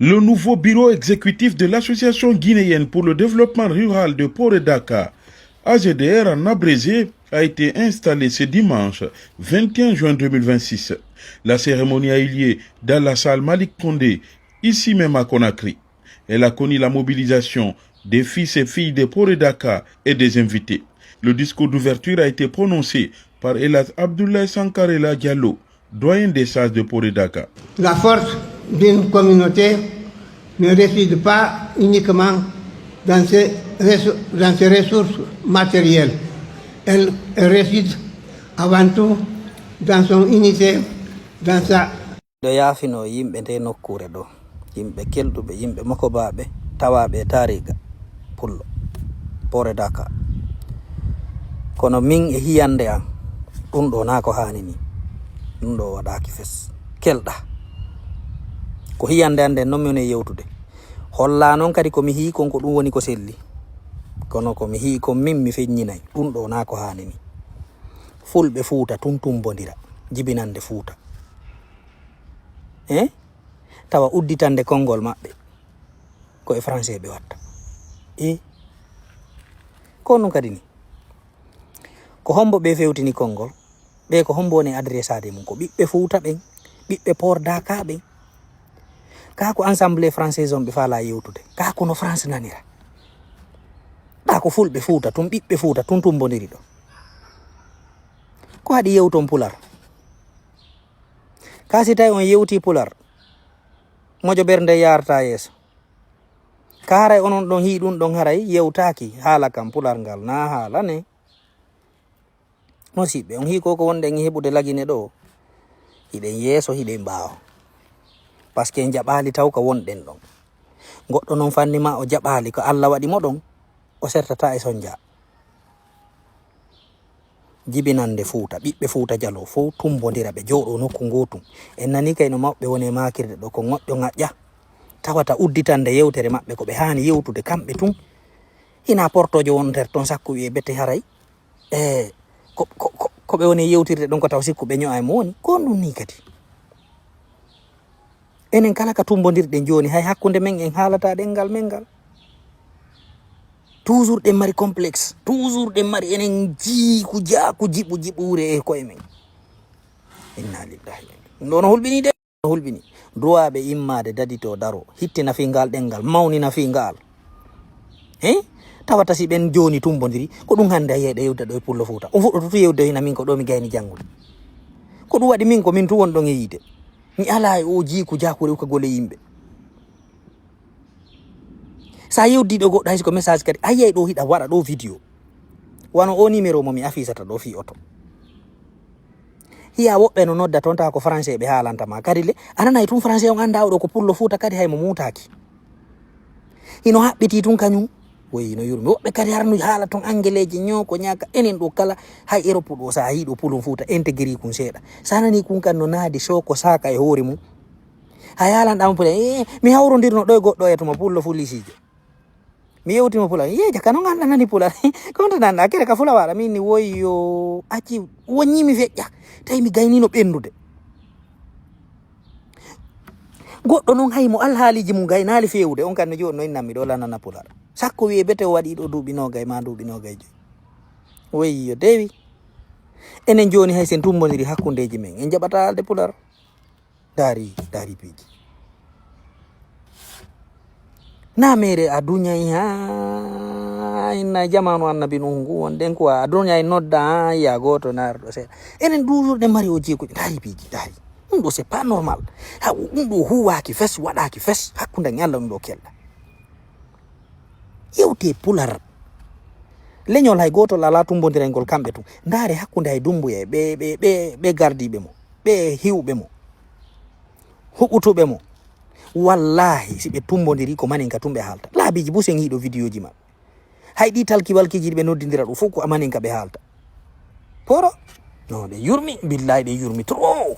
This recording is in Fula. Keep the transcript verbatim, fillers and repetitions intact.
Le nouveau bureau exécutif de l'Association guinéenne pour le développement rural de Poredaka, A G D R en abrégé, a été installé ce dimanche vingt et un juin deux mille vingt-six. La cérémonie a eu lieu dans la salle Malik Condé, ici même à Conakry. Elle a connu la mobilisation des fils et filles de Poredaka et des invités. Le discours d'ouverture a été prononcé par El Hadj Abdoulaye Sankarela Diallo, doyen des sages de Poredaka. La force d'une communauté ne réside pas uniquement dans ses, dans ses ressources matérielles. Elle réside avant tout dans son unité, dans sa... Ɗo yaafino yimɓe nde nokkuure ɗo, yimɓe kelɗuɓe, yimɓe mokobaaɓe, tawaaɓe e taariga pullo, Poredaka. Kono min e hiyannde an, ɗum ɗo naa ko haani ni. Ɗum ɗo waɗaaki fes. Kelɗa. Ko hiyannde an nden non mi woni e yewtude. Holla non kadi ko mi hii kon ko ɗum woni ko selli. Kono ko mi hii kon min mi feññinay. Ɗum ɗo naa ko haani ni. Fulɓe Fuuta tun tumbondira. Jibinande Fuuta. Eh? Tawa udditande konngol maɓɓe. Ko e français ɓe watta. Eh? Ko non kadi ni. Ko hombo ɓe fewtini konngol? Ɓe ko hombo woni adressaade mum? Ko ɓiɓɓe Fuuta ɓen, ɓiɓɓe Poor Daaka ɓen. Kaa ko Assemblée française on ɓe faalaa yewtude. Kaa ko no France nanira. Ɓaa ko fulɓe Fuuta tun, ɓiɓɓe Fuuta tun tumbondiri ɗo. Ko haɗi yewton Pular? Kaa si tawi on yewti Pular, moƴo ɓernde yaarta yeeso. Kaa haray onon ɗon hii ɗum ɗon haray yewtaaki haala kan Pular ngal, naa haala ne. Musiɓɓe, on hii ko ko wonɗen e heɓude lagine ɗo? Hiɗen yeeso, hiɗen ɓaawo. Parce que en jaɓaali taw ka wonɗen ɗon. Goɗɗo non fanni ma o jaɓaali ko Alla waɗi mo ɗon, o sertata e sonja. Jibinande Fuuta, ɓiɓɓe Fuuta Jaloo fow tumbondira ɓe jooɗoo nokku ngootum. En nanii kay no mawɓe woni e maakirde ɗo ko ŋoƴƴo ŋaƴƴa. Tawata udditande yewtere maɓɓe ko ɓe haani yewtude kamɓe tun. Hinaa portoojo wonter ton sakko wi'e bete haray. E ko, ko, ko, ko ɓe woni yewtirde ɗon ko taw sikku ɓe ño'a e mo woni. Ko on ɗum nii kadi. Enen kala ka tumbondirɗen jooni, hay hakkunde men en haalata ɗenngal men ngal. Toujours ɗen mari complexe. Toujours ɗen mari enen jiiku jaaku jiɓu jiɓuure e koye men. Inna lillahi. Ɗum ɗo no hulɓini de. No hulɓini. Duwaaɓe immaade dadito daro. Hittina fii ngal ɗenngal. Mawnina fii ngal. He? Tawata si ɓen jooni tumbondiri, ko ɗum hannde a yiyay ɗo yewta ɗo e Pullo Fuuta. On fuɗɗoto tu yewde hina min ko ɗo mi gayni janngude. Ko ɗum waɗi min ko min tu won ɗon e yiide. Mi alaa e o jiiku jaaku rewka gole yimɓe. Sa yewdi ɗo goɗɗo hay si ko message kadi, a yiyay ɗo hiɗa waɗa ɗo video. Wano o numéro mo mi afisata ɗo fii oto. Hiya woɓɓe no nodda toon tawa ko français ɓe haalanta ma. Kadi le, a nanay tun français on annda oɗo ko Pullo Fuuta kadi hay mo muutaaki. Hino haɓɓitii tun kañum. Woy, hino yurmi. Woɓɓe kadi hara no haala tun angeleeji ñoo ko ñaaka. Enen ɗo kala, hay Europe ɗo, sa yii ɗo Pulum Fuuta integri kun seeɗa. Sa nani kun kan no naadi soo ko saaka e hoore mum. Hay haalanɗa mo Pullo, eh, mi hawrondirno ɗo e goɗɗo e tuma Pullo Fulisiijo. Mi yewti mo Pullo, yee jaka no ngannda nani Pullo. Ko honto nanɗa kere ka Fula waɗa min ni woyyo acci woññi mi feƴƴa. Tawi mi gaynino ɓendude. Goɗɗo non hay mo alhaaliji mum gaynaali feewude, on kan no jooni no innanmi ɗo lanana Pular. Sakko wi'e bete o waɗi ɗo duuɓi noogay ma duuɓi noogay joyi. Woyyo dewi. Enen jooni hay sen tumbondiri hakkundeji men, en jaɓata haalde Pular. Daari, daari piiji. Na mere a duñay ha inna jamanu annabi Nuhu ngu wonɗen ko a duñay nodda ha ya gooto narɗo seeɗa. Enen toujours ɗen mari o jeekuji. Daari piiji, daari. Ɗum ɗo c'est pas normal. Ha, ɗum ɗo huwaaki fes, waɗaaki fes. Hakkunde e Allah ɗum ɗo kelɗa. Yewte Pular. Leñol hay gootol alaa tumbondirayngol kamɓe tun. Ndaare hakkunde hay Dumbuya e ɓe, ɓe, ɓe, ɓe gardiiɓe mo, ɓe hiwɓe mo, huɓutuɓe mo. Wallaahi, si ɓe tumbondiri ko maninka tun ɓe haalta. Laabiiji busen hiiɗo vidéoji maɓɓe. Hay ɗi talki walkiiji ɗi ɓe noddindira ɗum fof ko maninka ɓe haalta. Poro? Non, ɓe yurmi, billahi ɓe yurmi trop.